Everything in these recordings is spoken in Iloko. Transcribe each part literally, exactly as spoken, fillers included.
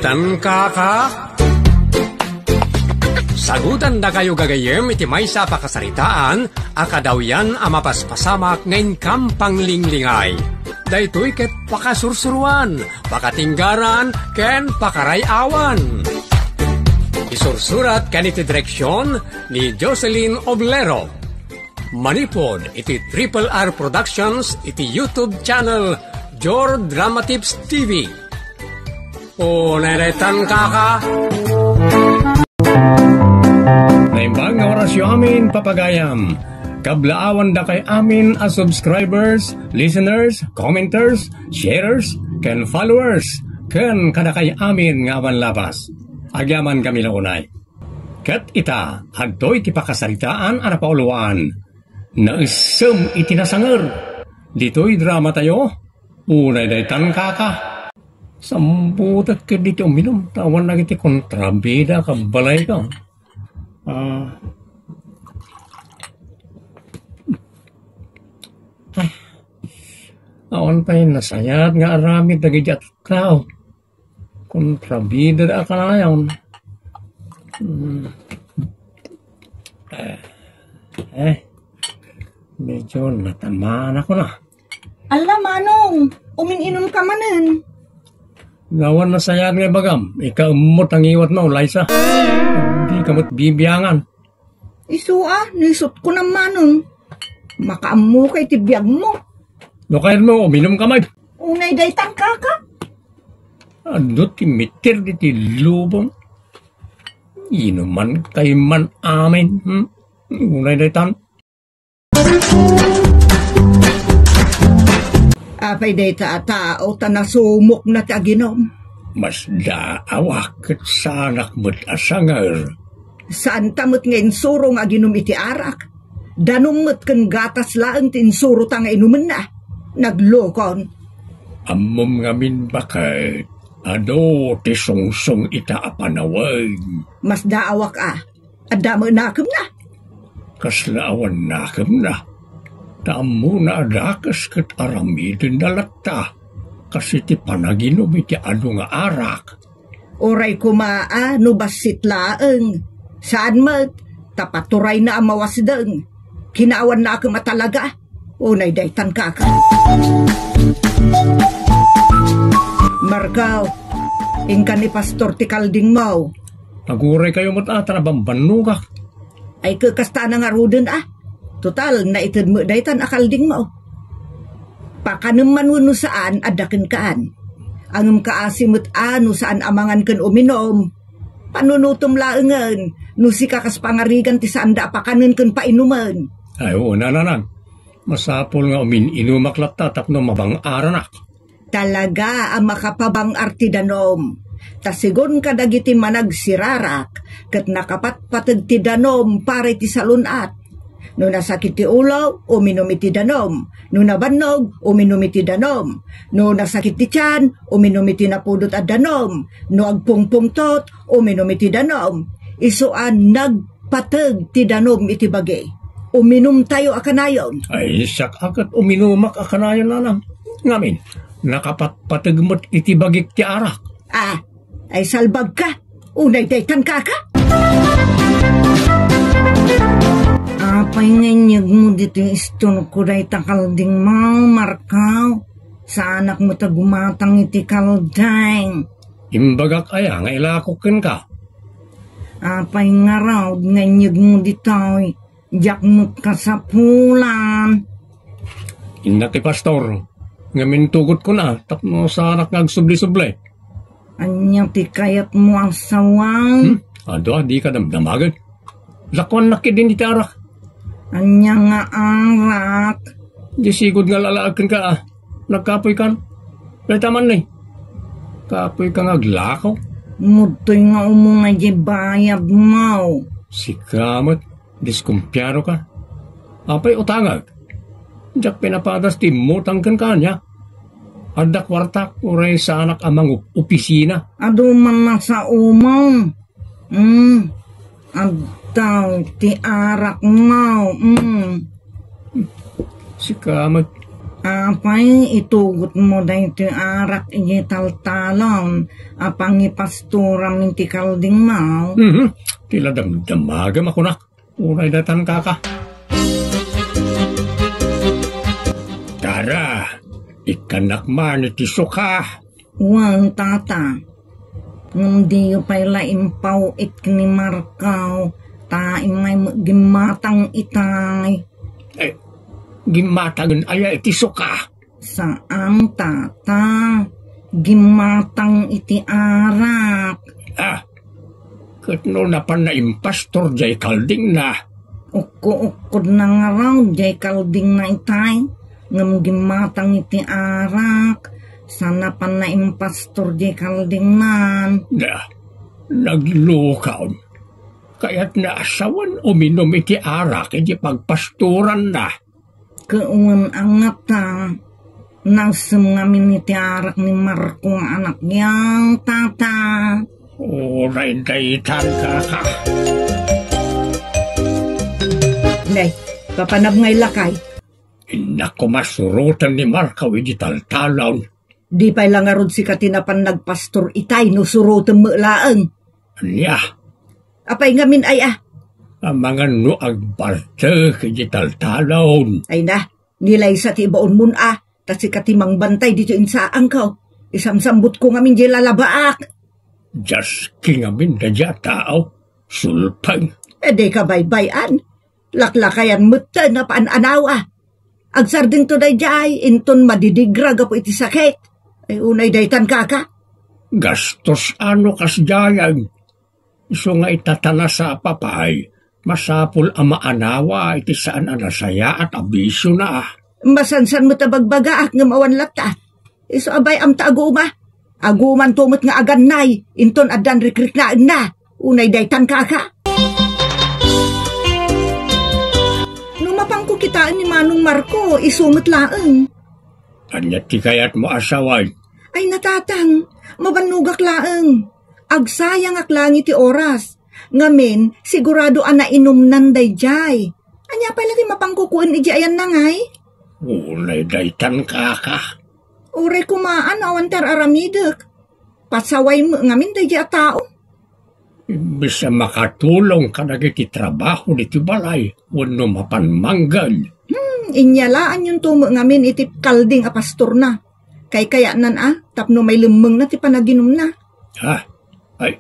Tan kaka? Sagutandakayo gagayyem iti maysa a pakasaritaan a kadawyan a mapaspasamak nga inkam panglinglingay. Daytoy ket pakasursuruan, pakatinggaran, ken pakaray-awan. Isursurat ken iti direksion ni Jocelyn Oblero. Manipud iti Triple R Productions iti YouTube channel Jor Drama Tips T V. O, neretan kaka. Naimbag nga orasyo amin, papagayam. Kablaawandakay amin a subscribers, listeners, commenters, sharers, ken followers, ken kadakay amin nga awan labas. Agyaman kami la unay. Ket ita, adtoy ti pakasaritaan a napauluan. Naessem iti nasanger. Ditoy dramatayo, unay daytan kaka. Sambutek ket diti uminum, ta awan dagiti kontrabida, kabbalayka. Ah. Ah. Awan pay nasayat nga aramid dagiti tao. Kontrabida da kanayon. Hmm. Eh, eh, medyo natamaan ako na. Ala, Manong, umin-inom ka manen. Nawan nasayat nga ibagam, ikaw mo tangiwat na, Liza. Hindi ka mo't bibiyangan. Isu a, no isut ko na manong. Makaammo ka iti biag mo. No kayat mo, uminum ka, May. Unay daytan kaka. Adu ti mitir diti lubong. Inuman kayman amin. Hmm? Unay daytan. Apay dayta a tao ta nasumok na ti aginum? Masdaawak ket saanak met a sanger. Saanta met nga insuro nga aginum iti arak. Danum met ken gatas laeng ti insurota nga inumenna. Naglokon. Ammom ngamin baket, adu ti sungsong ita a panawen. Masdaawak a. Adda met nakemna. Kasla awan nakemna. Ta ammona a dakes ket aramidenna latta. Kas iti panaginum iti adu nga arak. Uray koma a no bassit laeng. Saan met, ta paturayna a mawasdeng. Kinaawan nakem a talaga. Unay daytan kaka. Markaw, inka ni Pastor ti kaldingmo. Aguray kayo met a, ta nabambannogak. Ay, kasta na ngaruden a. Total, naited met daytan a kaldingmo. Pakanem man wenno saan, adda kenkaan. Ngem kaasi met a no saan a mangan ken uminum. Panunutom laengen, no sika kas pangarigan ti saanda a pakanen ken painumen. Ay, oo, nananang. Masapul nga umin-inumak latta tapno mabang-aranak. Talaga a makapabang-ar ti danum. Ta sigun kadagiti managsirarak, ket nakapatpateg ti danum para iti salun-at. No nasakit ti ulo, uminum iti danum. No nabannog, uminum iti danum. No nasakit ti tian, uminum iti napudot a danum. No agpungpungtot, uminum iti danum. Isu a nagpateg ti danum iti bagi. Uminumtayo a kanayon. Ay, siak a ket uminumak a kanayon, nanang. Ngamin, nakapatpateg met iti bagik ti arak. Ah, ay salbagka. Unay daytan kaka? Apay nga inyegmo ditoy istorko dayta kaldingmo, Markaw? Saanak met a gumatang iti kalding. Imbagak aya nga ilakok kenka? Apay ngarud nga inyegmo ditoy? Diak met kasapulan. Innak ti pastor, ngem intugotkon a tapno saanak nga agsubli-subli. Ania ti kayatmo a sawang? Hmm? Adu a dika damdamagen. Lakuannak ketdin iti arak. Ania nga arak? Di sigud nga lalaag kenka a. Nagkapoykan. Dayta man ni. Kapoyka nga aglakaw. Mudtoy nga umuna di bayadmo. Sika met. Diskumpiaroka. Apay utangak? Diak pinapadas ti immutang kenka ania. Adda kuartak uray saanak a mangup-opisina. Adu man a saomo. Mm. Adda ti arakmo. Mm. Sika met. Apay, itugotmo daytoy arak iti taltalon a pangipastoram iti kaldingmo? Mhm. Ti la damdamagem a kunak. Uray daytan, kaka. Tara, ikkannak man iti suka. Wen, tata. Ngem diyo pay la impaw-it ken ni Marco, ta immay met gimmatang itay. Eh, gimmatangen aya iti suka? Saan, tata. Gimmatang iti arak. Ah, ket no napanna impastor jay kaldingna? Ukko-ukkodna ngarud jay kaldingna itay, ngem gimmatang iti arak, sa napanna impastor jay kaldingnan. Da, naglukaw. Kayatna a sawen uminum iti arak iti pagpastoranna. Ket wen, angata, nagsem ngamin iti arak ni Marco nga anakyo, tata. Uray daytan, kaka. Nay, papanam ngay, lakay. Innak koma suroten ni Marco iti taltalon. Di pay la ngarud sika ti napan nagpastor itay no surotem met laeng. Ania? Apay ngamin ay a? Amangan no agbartek iti taltalon. Ay na, ni Liza ti ibaonmon a, ta sika ti mangbantay ditoy insaanko. Isamsambutko ngamin diay lalabaak. Diaski ngamin daydiay a tao, sulpeng. E, dika baybay-an. Laklakayan metten a paan-anaw a. Agsardengto daydiay, inton madidigra gapu iti sakit. Ay, unay daytan, kaka. Gastos a no kasdiayen. Isu nga itatanasa a papay, masapul a maanawa iti saan a nasayaat a bisiona. Masansan met a bagbagaak ngem awan latta. Isu a bay-am ta aguma. Agumanto met nga agannay, inton addan rikriknaenna. Unay daytan, kaka. No mapanko kitaen ni Manong Marco, isu met laeng. Ania ti kayatmo a sawen? Ay, natatang, mabannogak laeng. Agsayangak laeng iti oras. Ngamin, sigurado a nainumnan daydiay. Ania pay la ti mapanko kuen idiay ayanna ngay? Unay daytan, kaka. Uray koma no awan ti ar-aramidek. Pasaway met ngamin daydiay a tao. Imbes a makatulong kadagiti trabaho ditoy balay wenno mapan manggel. Hmm, inyalaanyonto met ngamin iti kalding a pastorna. Kaykayatnan a, tapno mailemmengna ti panaginumna. Ha? Ay,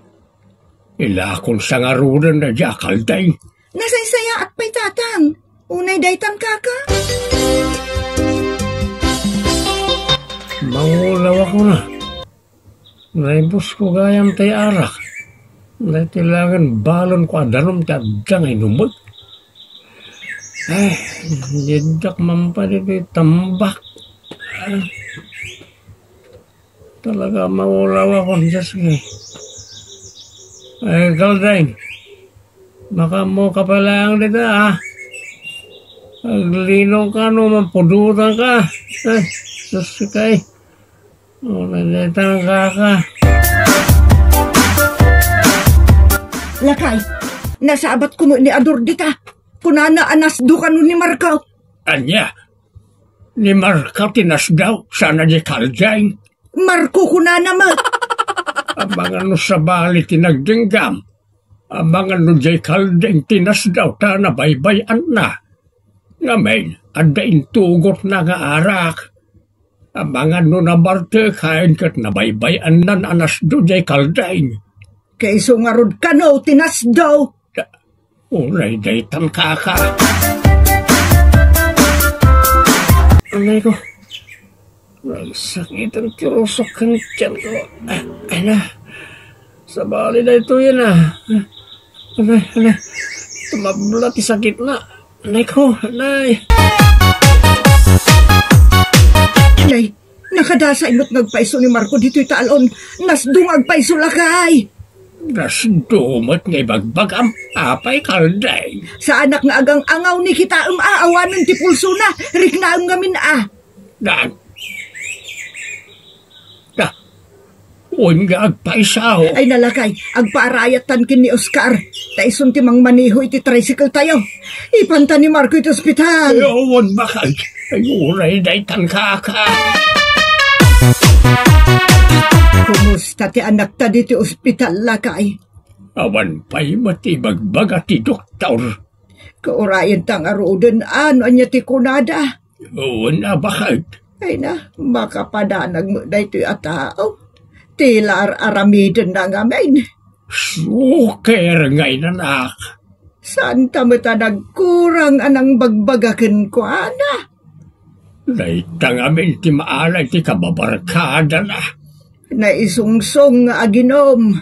ilakon sa ngaruden daydiay a kalding. Nasaysayaat pay, tatang. Unay daytan, kaka. Mangulawakon a. Naibusko gayam tay arak. Daytoy laengen balonko a danum ti adda nga inumek. Ay, diak mapan iti tambak. Ah. Talaga, mangulawakon, Diyos ko. Ay, kalding. Makaammoka pay laeng dita, a. Aglinongka no mapudotanka. Ay, sus, kay. O, nadetangka ka. Lakay, nasabatko met ni Ador dita. Kunana a nasdo kano ni Marco. Ania? Ni Marco ti nasdaw, saan a di kalding? Marco kunana met. Amangan no sabali ti nagdenggam. Amangan no diay kalding ti nasdaw ta nabaybay-anna. Ngamin, adda intugotna nga arak. Amangan no nabarteken ket nabaybay-annan a nasdo diay kalding. Kaiso ngarud kano ti nasdo. Uray daytan, kaka. Anay ko. Nagsakit ti rusok ken tiyan ko. Ay na. Sabali daytoy na. Anay, anay. Tumabla ti sakitna. Anay ko, anay. Anay. Nakadasay met nga agpayso ni Marco ditoy talon. Nasdo nga agpayso, lakay. Nasdo met nga ibagbagam, apay, kalding? Saanak nga agang-angaw ni kitaem a awanen ti pulsona, riknaem ngamin a. Da. Da. Wen nga agpayso. Ay, nalakay, agpaarayattan ken ni Oscar. Ta isun ti mangmaneho iti tricycle tayo. Ipanta ni Marco iti ospital. Ay, awan, bakal. Ay, uray daytan, kaka. Kumusta ti anakta ditoy ospital, lakay? Awan pay met ibagbaga ti doktor. Kaurayen ta ngaruden, no ania ti kunada. Wen a, baket. Ay na, makapadanag met daytoy a tao. Ti la ar-aramidenna ngamin. Suker ngay, anak. Saan ta met a nagkurang a nangbagbaga kenkuana? Dayta ngamin ti maala iti kababarkadana. Naisungsong nga aginum.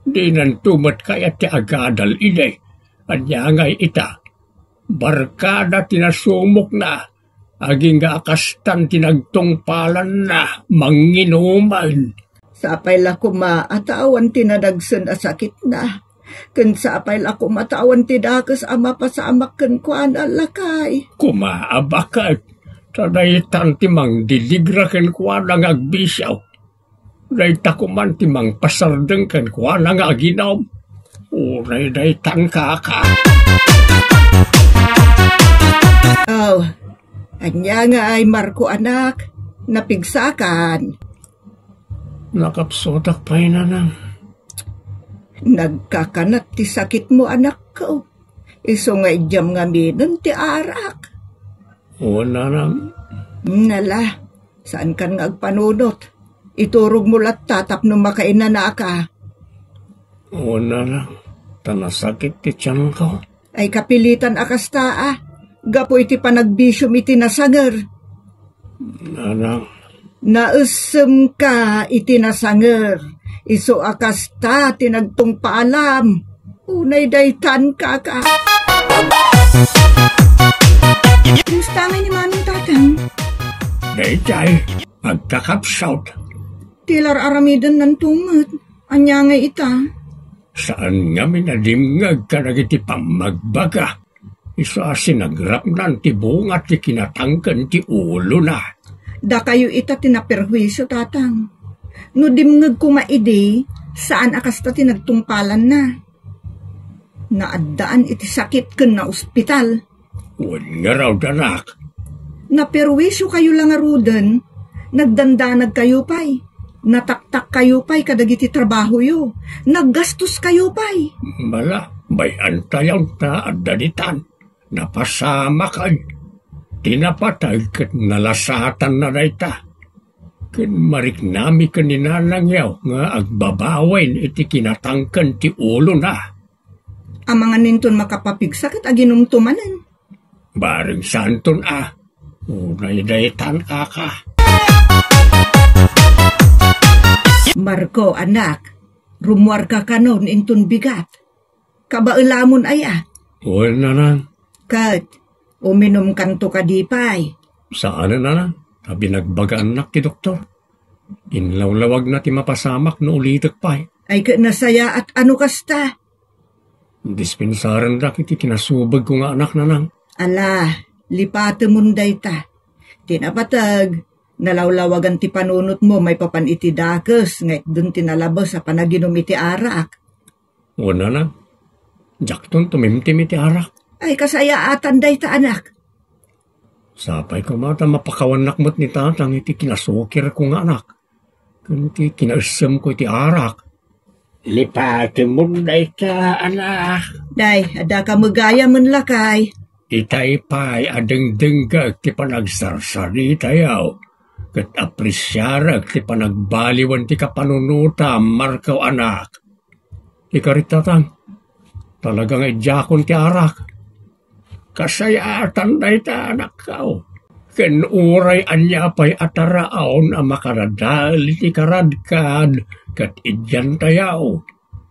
Dinanto met kayat ti agadal idi. Ania ngay ita? Barkada ti nasumokna. Agingga a kastan ti nagtungpalanna, manginuman. Sapay la koma a ta awan ti nadagsen a sakitna. Ken sapay la koma ta awan ti dakes a mapasamak kenkuana, lakay. Koma a baket, ta daytan ti mangdiligra kenkuana nga agbisio. Dayta koman ti mangpasardeng kenkuana nga aginum. Uray daytan, kaka. Oh, ania ngay, Marco, anak? Napigsakan? Nakapsutak pay, nanang. Nagkakanat ti sakitmo, anakko. Isu nga idiam ngaminen ti arak. Wen, nanang. Nala, saankan nga agpanunot. Iturogmo latta tapno makainanaka. Wen, nanang, ta nasakit ti tianko. Ay, kapilitan a kasta, a. Gapu iti panagbisiom iti nasanger. Nanang. Naessemka iti nasanger. Isu a kasta ti nagtungpaalam. Unay daytan, kaka. Kumusta ngay ni Manong, Tatang? Daytay, agkakapsut. Ti la ar-aramidennanto met. Ania ngay ita? Saan ngamin a dimngeg kadagiti pammagbaga. Isu a sinagrapnan ti bunga ti kinatangken ti ulona. Dakayo ita ti naperhuisio, Tatang. No dimngeg koma idi, saan a kasta ti nagtungpalanna. Naaddaan iti sakit ken naospital. Wen ngarud, anak. Naperwisiokayo la ngaruden, nagdandanagkayo pay, nataktakkayo pay kadagiti trabahoyo, naggastoskayo pay. Mala, bay-antayon ta adda ditan. Napasamakan. Ti napateg ket nalasatanna dayta. Ken mariknami ken ni nanangyo nga agbabawen iti kinatangken ti ulona. Amangan inton makapapigsa ket aginumto manen. Bareng saanton a. Unay daytan, kaka. Marco, anak, rummuarka kanon inton bigat. Kabaelamon aya? Wen, nanang. Ket, uminumkanto kadi pay? Saanen, nanang. Ta binagbagaannak ti doktor. Inlawlawagna ti mapasamak no ulitek pay. Ay, ket nasayaat a no kasta. Dispensarendak iti kinasubegko nga anak, nanang. Ala, lipatemon dayta. Ti napateg, nalawlawagan ti panunotmo maipapan iti dakes nga itdon ti nalabes a panaginum iti arak. Wen, nanang, diakton tumimtim iti arak. Ay, kasayaatan dayta, anak. Sapay koma ta mapakawannak met ni tatang iti kinasukirko nga anak ken ti kinaessemko iti arak. Lipatemon dayta, anak. Nay, adda ka met gayamen, lakay. Itay pay a dengdengngeg ti panagsarsaritayo, ket apresiarek ti panagbaliwen ti kapanunotam, Marco, anak. Ikarit, tatang, talaga nga idiakon ti arak. Kasayaatan dayta, anakko. Ken uray ania pay a taraon a makadadael iti karadkad ket idiantayo.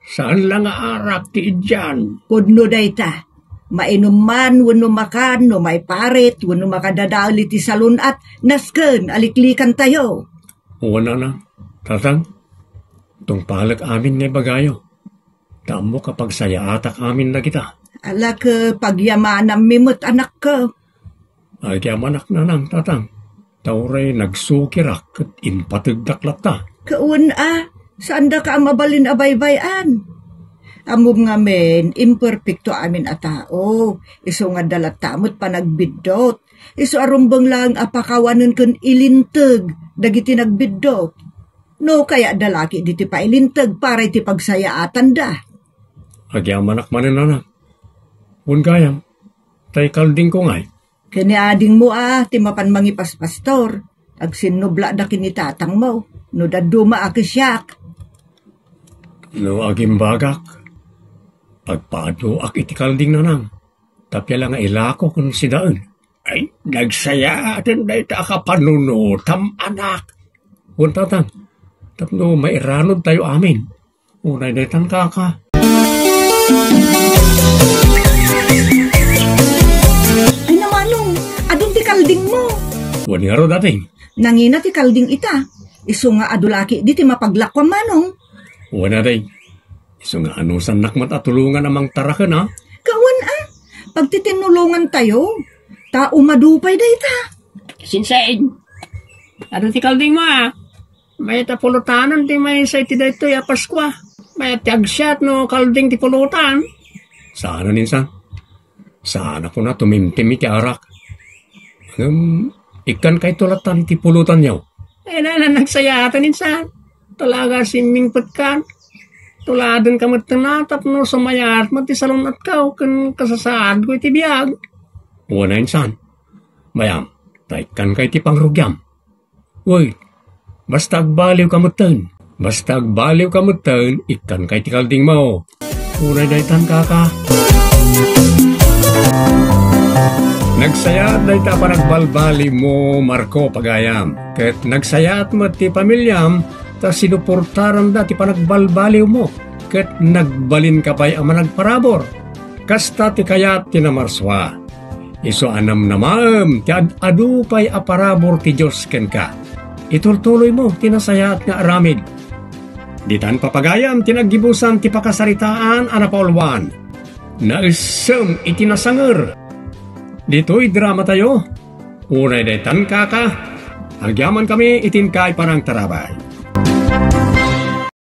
Saan la nga arak ti idian. Pudno dayta. Mainum man wenno makan no maiparit wenno makadadael iti salun-at, nasken a liklikantayo. Wen, nanang, tatang, tungpalek amin nga ibagayo. Ta ammok a pagsayaatak amin dagita. Ala, ket pagyamanammi met, anakko. Agyamanak, nanang, tatang. Ta uray nagsukirak ket impategdak latta. Wen a, saandaka a mabalin a baybay-an. Ammom ngamin, imperpekto amin a tao. Isu nga adda latta met panagbiddut. Isu a rumbeng laeng a pakawanen ken ilinteg dagiti nagbiddut. No kayatda laki diti pailinteg para iti pagsayaatanda. Agyamanak manen, anak. Wen gayam, tay kaldingko ngay. Ken ni adingmo a ti mapan mangipaspastor, agsinnublaakda ken ni tatangmo, no dadduma a kesiak. No agimbagak, agpaadloak iti kalding, nanang, tapno la nga ilako ken sidaen. Ay, nagsayaaten dayta a kapanunotam, anak. Wen, tatang, tapno mairanudtayo amin. Unay daytan, kaka. Ay, namanong, adun ti kaldingmo. Wen ngarud, ading. Nangina ti kalding ita. Isu nga adu laki diti mapaglakuam, manong. Wen, ading. Isu nga anusannak met a tulongan a mangtaraken, a? Kawan, a. Pagtitinnulongantayo. Ta umadu pay dayta. Sinsing. Adun ti kaldingmo, a. Mayat a pulutanen ti maysa iti daytoy a Paskua. Mayat ti agsiat no kalding ti pulutan. Saan a, insan. Saan a kuna tumimtim iti arak. Ngem, ikkankayto latta ti pulutanyo. Ay, na, na, nagsayaaten, insan. Talaga simmingpetkan. Tuladenka met tapno sumayaat met ti salun-atko ken kasasaadko iti biag. Wen, insan. Mayam, ta ikkanka iti pangrugiam. Wen, basta agbaliwka metten. Basta agbaliwka metten, ikkanka iti kaldingmo. Unay daytan, kaka. Nagsayaat dayta a panagbalbaliwmo, Marco, pagayam. Ket nagsayaat met ti pamiliam ta sinuportaranda ti panagbalbaliwmo. Ket nagbalinka pay a managparabur. Kasta ti kayat ti namarsua. Isu a namnamaem ti ad-adu pay a parabur ti Dios kenka. Itultuloymo ti nasayaat nga aramid. Ditan, papagayam, ti naggibusan ti pakasaritaan a napauluan. Naessem iti nasanger. Ditoy dramatayo. Unay daytan, kaka. Agyamankami iti inkay panangtarabay.